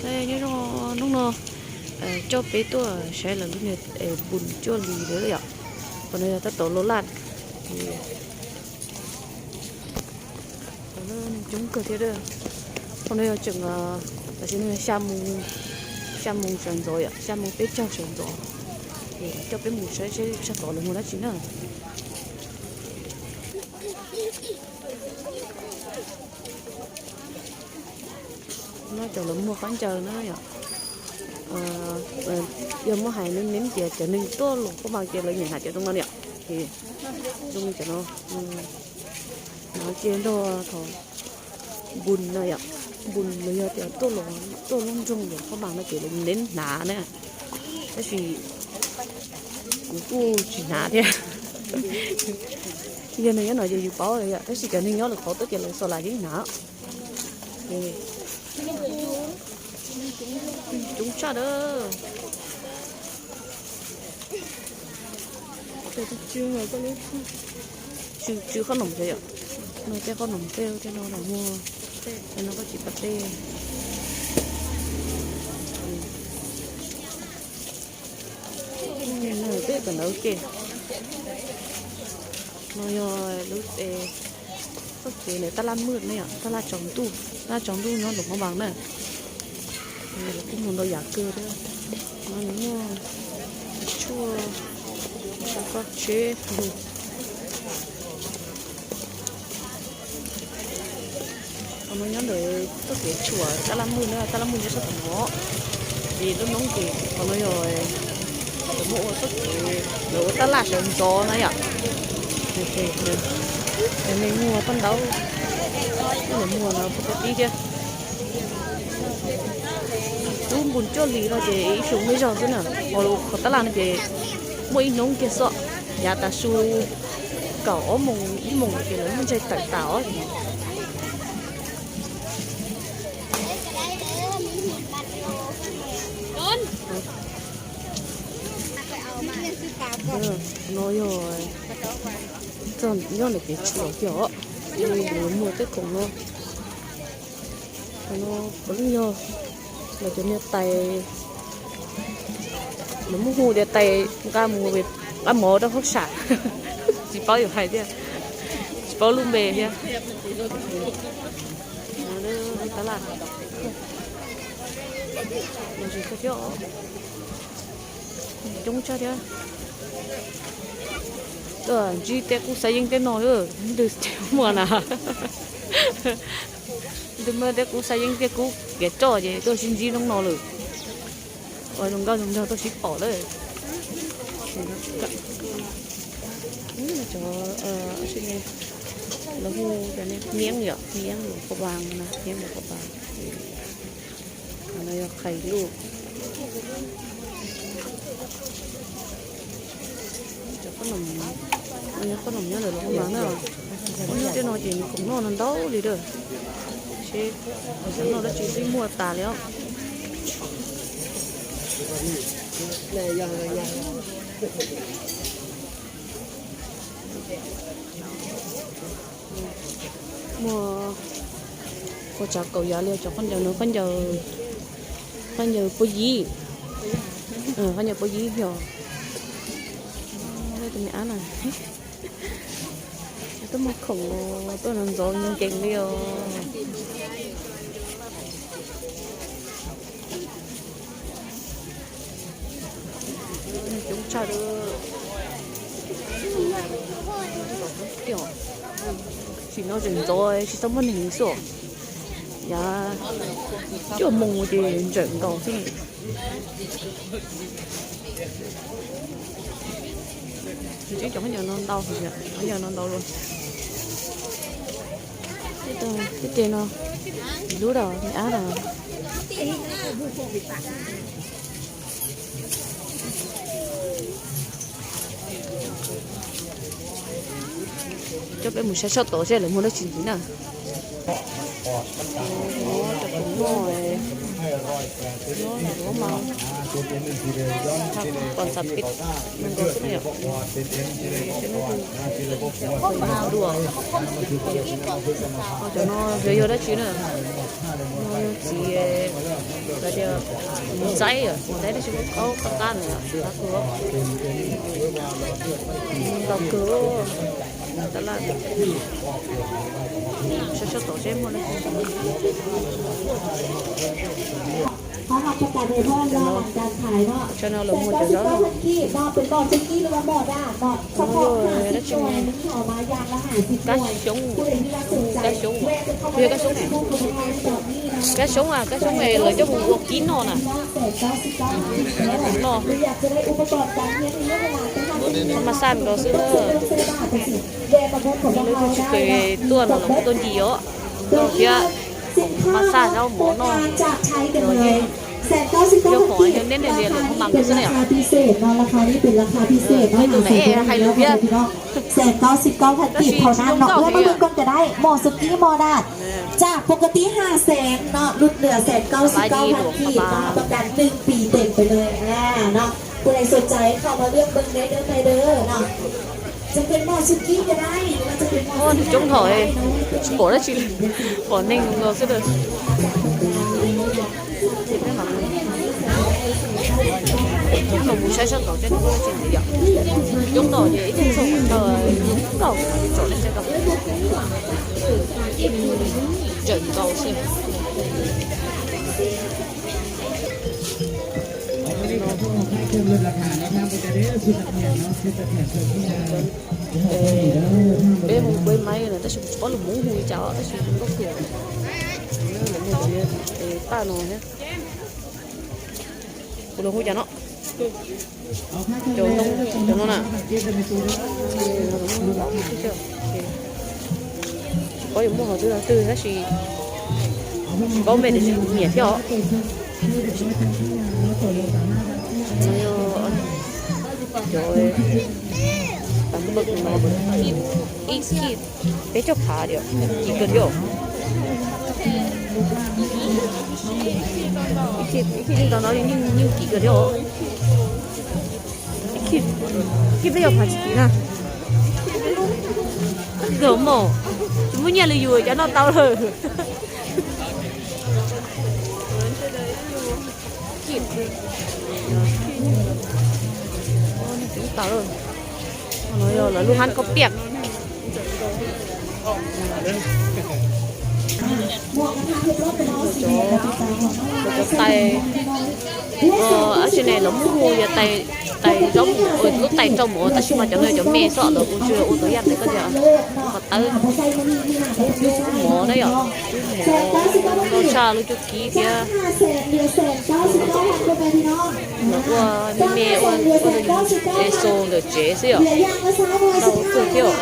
Nyob zoo, hnub no coj peb tuaj saib lawv lub niag npun cuaj li lawm yom. Qhov no yog tab tom los laj, coob kawg thiab. Qhov no yog tseem, tam sim no xya moo, xya moo sawv ntxov yom, xya moo peb caug sawv ntxov. Coj peb mus saib seb sab tod lawv muag dab tsi na. No cov lawv muag khaub ncaws na yom. Yog muab hais neeb neeb tias cov neeg tuaj luam phab npas ces lawv nyiam hnav cov zoo no yom. Ces zoo li cov no, no ces nrog thaum npun no yom, npun los yog tias tuaj, tuaj lub nroog luam phab npas no ces lawv neeb hnav na. Tab sis kuv kuj tsis hnav thiab. Yog neeg nyob no ces yus paub, tab sis cov neeg nyob lawv qhov tuaj ces lawv xav lam yeej hnav. Coob tshaj na. Tsw qhob noom yom. No tej qhob noom tej, tej no los muag, tej no koj tsis pom tej. Tej ntawd ua ke. No yog lub txoj kev ntawm tab laj mwj ne yom, tab laj tsaus ntuj, tab laj tsaus ntuj nyob luam phab npas na. Lawv kuj muag ntau yam kawg thiab. No nws muaj tshuaj, tshuaj tsheb. Qhov no nyob ntawm txoj kev tshuam tab laj mwj na, tab laj mwj nyob sab tom no. Ces lub noob ces qhov no yog lawv muab ua txoj kev, lawv ua tab laj sawv ntxov na yom. Ces neeg muag paj ntaub, lawv muag no paj tib thiab. Lub npun cuaj li no ces ib xyoo muaj ib zaug xwb na, ho qhov tab laj no ces muaj ib hnub kiag xwb, yav tav su kaum ob moos ib moos ces lawv muab ntsaig tawm tas os. No yog txog nyob ntawm kev tshuam kiag os, lawv muag tej khoom no. Qhov no puav leej yog lawv cov niag tais, lawv muab hu tias tais nqa mus, nqa mov rau hauj sam. Tsis paub yuav hais tias, tsis paub lub npe thiab. Tab laj, coob tshaj thiab. Tuaj ntsib tej qub xav yeeb tej no, ntws muaj na. Ntws muaj tej qub xav yeeb tej qub kev roj ces tuaj sib ntsib hnub no lawm. Ua zoo nkauj zoo nraug tuaj sib pom lawm. Cov, lawv hu cov niag hmiab yom, hmiab luam phab npas na, hmiab luam phab npas. Qhov no yog qhais luj. Cov qhob noom, qhob noom nyob ntawm luam phab npas na. Nyob tej no ces nws khoom noj no ntau li lawm. Seb noj dab tsi twb muaj tas li os. Muaj ua tsav kaum yav li cov khaub ncaws no, khaub ncaws, khaub ncaws puab yib, khaub ncaws puab yib yog tus me ab na. Tuaj muag khoom tuaj ntxov ntxov nkees li os. Coob tshaj. Sim no tseem ntxov tsis tau muaj neeg xwb. Yav cuaj moos ces ntsawm nkaus xwb. Ntsib cov khaub ncaws no ntau, khaub ncaws no ntau lawm. Tej no, lub dab me ab no. Coj peb mus saib sab tod seb lawv muag dab tsi ntxiv na. Cov khoom noj, nyob ntawm lub mas, pom ntxav peb nkaus xwb na yom. Dua, cov no yog dab tsi na? No yog txiv, lawv Ntxaib, ntxaib tab sis qaub qab qab na, ntau kawg, ntau kawg, tab laj, sab sab tom seb muaj li. Khóa học cho cả đời Voi là hoàn toàn thải đó. Sàn cao sáu mươi sáu Hàn Ki đó,เป็นบ่อซุกี้หรือว่าบ่อดาดเนาะ เฉพาะห้าสิบหน่วย มีหน่อไม้อย่างละห้าสิบหน่วย ผู้ใดที่รักสนใจ แวะไปเข้ามาได้ที่ห้องบริการตอนนี้นะ Kab xyoob, kab xyoob es lawv coj mus ua kib noj na. Sàn cao sáu mươi sáu Hàn Ki đó. Noj. หรืออยากจะได้อุปกรณ์การเรียนในเรื่องเวลาไปห้องเรียน mas xaj nkaus xwb na. Lawv tsis pes tuaj no los kuj tuaj ncig os, noj thiab. Mas xaj zaub mov noj. Sàn cao sáu mươi sáu Hàn Ki, yog khoom yog neb nws lias lawm muaj mas nkaus xwb na yom. ราคาพิเศษเนาะ ราคานี้เป็นราคาพิเศษเนาะ หาซื้อไม่ได้แล้ว พี่น้อง แสนเก้าสิบเก้าพันกีบเท่านั้นเนาะ แวะมาเบิ่งก่อนก็ได้ หม้อสุกี้หม้อดาด จากปกติห้าแสนเนาะ ลดเหลือแสนเก้าสิบเก้าพันกีบเนาะ รับประกันหนึ่งปีเต็มไปเลย อ่า เนาะ ผู้ใดสนใจเข้ามาเลือกเบิ่งได้เด้อ ไปเด้อเนาะ จะเป็นหม้อสุกี้ก็ได้ หรือว่าจะเป็นหม้อสุกี้ก็ได้เนาะ Coob thaum tsis pom dab tsi, pom neeg nkaus xwb. Mus saib sab tod seb muaj dab tsi ntxiv yom. Coob thaum ces ib txhia txhua qhov chaw zoo nkauj, tsom dab tsi tau, tsawm nkaus xwb. Peb hu peb maib na tab sis kuv tsis paub lus Hmoob hu li cas os, tab sis nkauj kawg. Lawv muaj cov paj no thiab. Kuv los hu cas no? Cov ntoo, cov no na. Tsis paub yuav muaj qhov twg qhov twg tab sis tsis paub npe tiam sis kuv nyiam thiab os. Cov, ib kib peb caug phav diam, kim kawg thiab. Ib kib ntau no yeej kim kawg thiab. Kib peb caug phav tsis kim na. Kawg mos, tsis muaj nyiaj li yus cas noj tau lawm. Kim, tau lawm. No yog lawv lub hab kaub piaj. Cov, cov tais, dab tsi ne, lawv muab hu yog tais, tais zaub, lub tais rau mov tab sis mas cov no cov me xwb, lawv kuj tsis ua tuav yaj tais koj tias qhov tawb, cub mov na yom, cub mov, lub tshaj lub cub kib thiab. Lawv ua me me ua, ua es xo ntawm tsev xwb yom. Ntau kawg thiab.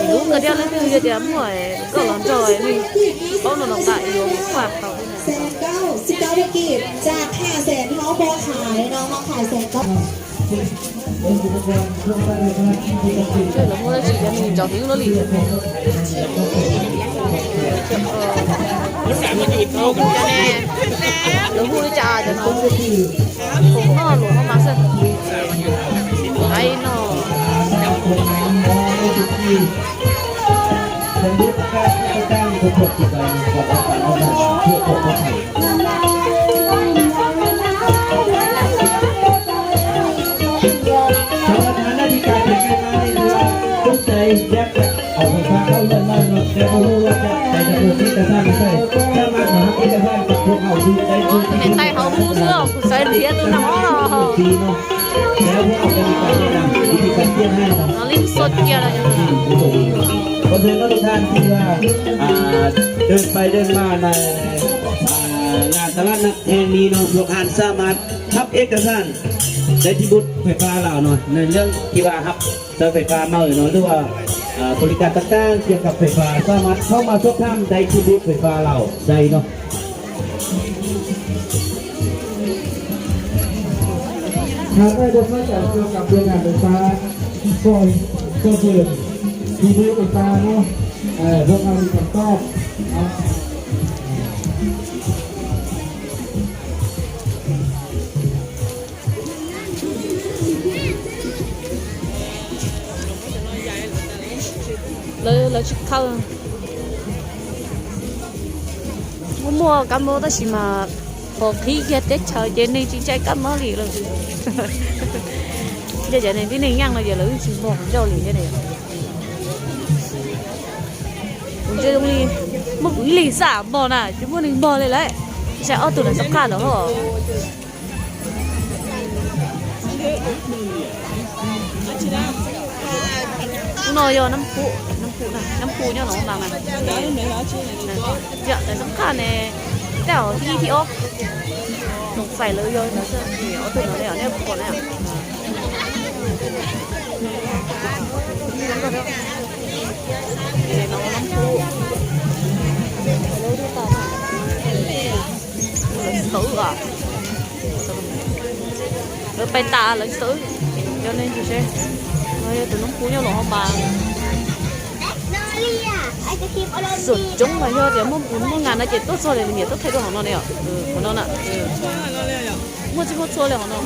Lub kawg thiab, leej twg yog tias muaj koj los nrog nws paub no los nqa yuav mus faj tau. Lawv muaj dab tsi cov neeg ntsaum heev luaj li. Lawv hu li cas cov no? Hauv noj luam no mas xwb. Ai no. Niam tais hauv hu xwb, kuv xav tias tus nag hmob no. No li xua cia los. ขอเชิญทุกท่านที่ว่าอ่าเดินไปเดินมาในอ่างานตลาดนัดแห่งนี้เนาะ ทุกท่านสามารถทำเอกสารได้ที่บูธไฟฟ้าเราเนาะ ในเรื่องที่ว่ารับใช้ไฟฟ้าใหม่เนาะ หรือว่าอ่าบริการต่างๆเกี่ยวกับไฟฟ้า สามารถเข้ามาสอบถามได้ที่บูธไฟฟ้าเราได้เนาะ Hãy subscribe cho kênh Ghiền Mì Gõ để không bỏ lỡ những video hấp dẫn. Thì nếu người ta nó ờ, vô ăn thì còn to. Đó. Lawv, lawv tsis khawb. Muaj muaj kab mob tab sis mas Qhov qhib kiag teb chaws ces neeg tsis ntshai kab mob li lawm. Ntshe cov neeg tib neeg nyeej no ces lawv tsis npog qhov ncauj li thiab ne. Kuv ntsia zoo li muaj kuv ib leeg xwb npog na, tsis muaj neeg npog li lawm. Saib ob tug ntawm sab qhaj ntawd hos. Ub no yog Nab Phu, Nab Phu nyob no mas. Yog ntawm sab qhaj ne, tej zaum thib ib thib ob. Nws fais lawv yog ntawd xwb, ob tug no nej pom na. Lawv tsis tau wb os. Lawv pais tas lawv tsis tau wb. Cov neeg tsis seb, no yog tus Nab Phu nyob los ho mas. Xuam coob mas yog tias muaj npus muaj ngas no ces tuaj txog li nyiam tuaj thaij rau hauv no ne yom. Hauv no na. Muaj tsis muaj txhua li hauv no.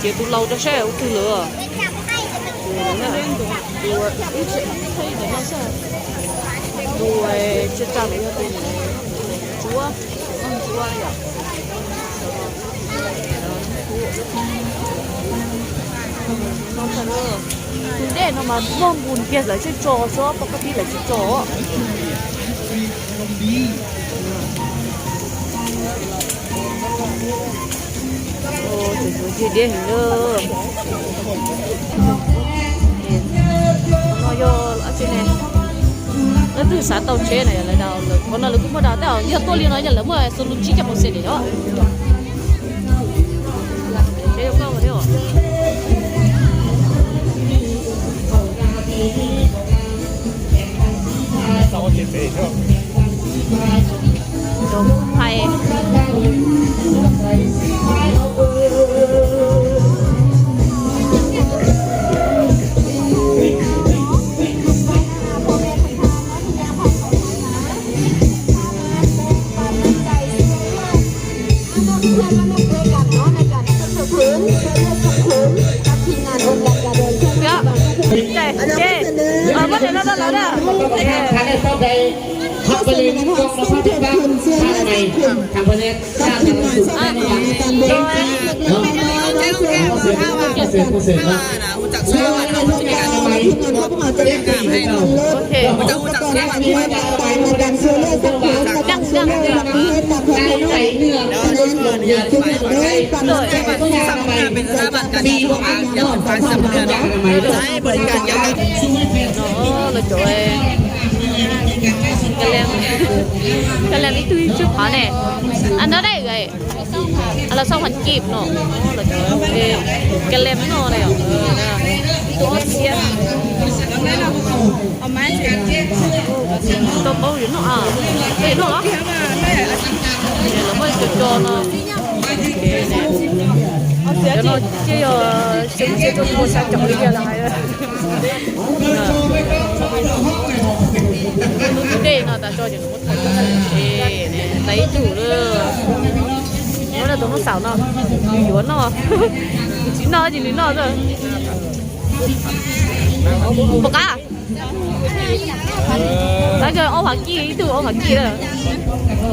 Ces tus laus rau saib ua twg lawm. Tus tsaj tsaj lawm yog tus Ntsuab, Ntsuab yom. Tus dej no mas muaj npus kiag lawv tsis tso xwb, poj kab tib lawv tsis tso. Tus diab heev na. No yog ab tsi ne, leej twg xav tau tsheb na, qhov no lawv kuj muaj dag, tej zaum yog tuaj li no yog lawv muaj xu lus tsib caug percent li os. Lawv cov ka lees ib tug tsib phav ne. Another day, lawv xauj hab kib no. Ka lees no ne, ib tug ob txhiab. Tau paub yuav noj, yuav noj los? Lawv muab co co no. Cov no ces yog xyoo tshiab rau kua xya caum li tiag lawm hais. Hnub tus dej no tas tso ces nws muab thaiv, lawv ib tug lawm. Muab rau tus Hmoob Xaus no, nws yuav noj, nws tsis noj ces nws noj xwb. Puas qab? Tab yog ob phav kib, ib tug ob phav kib lawm.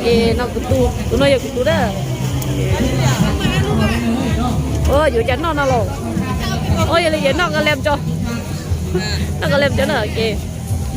Es no kuv tus, tus no yog kuv tus na. Yuav cas noj no los? Ua yog li ces noj ka lees tso, noj ka lees tso na, ok.